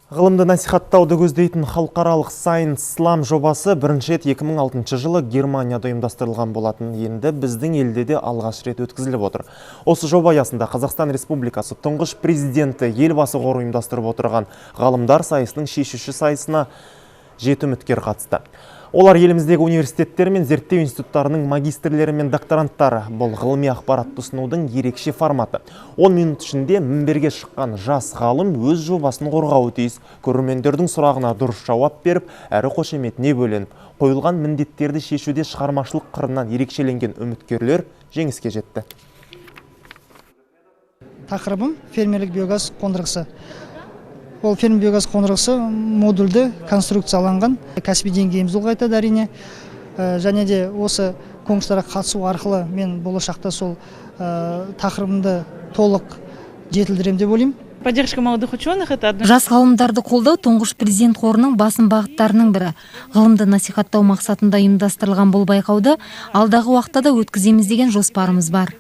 Ғылымды насихаттауды көздейтін халықаралық Science Slam жобасы бірінші рет 2006 жылы Германияда ұйымдастырылған болатын. Енді біздің елде де алғаш рет өткізіліп отыр. Осы жоба аясында Қазақстан Республикасы тұңғыш президенті Елбасы қоры ұйымдастырып отырған ғалымдар сайысының шешуші сайысына 7 үміткер қатысты. Олар еліміздегі университеттер мен зерттеу институттарының магистрлері мен докторанттары. Бұл ғылыми ақпаратты ұсынудың ерекше форматы. 10 минут ішінде мінберге шыққан жас ғалым өз жобасын қорғауы тиіс. Көрермендердің сұрағына дұрыс жауап беріп, әрі қошеметіне бөленіп, қойылған міндеттерді шешуде шығармашылық қырынан ерекшеленген үміткерлер жеңіске жетті. Тақырыбым – фермерлік биогаз қондырғысы. Ол фермер биогаз қондырғысы модульді конструкцияланған. Кәсіби деңгейімізді ұлғайтады, әрине. Және де осы конкурстарға қатысу арқылы мен болашақта сол тақырыбымды толық жетілдіремін деп ойлаймын. Поддержка молодых ученых – это одно Жас ғалымдарды қолдау – Тұңғыш Президент қорының басым бағыттарының бірі. Ғылымды насихаттау мақсатында ұйымдастырылған бұл байқауды алдағы уақытта да өткіземіз деген жоспарымыз бар.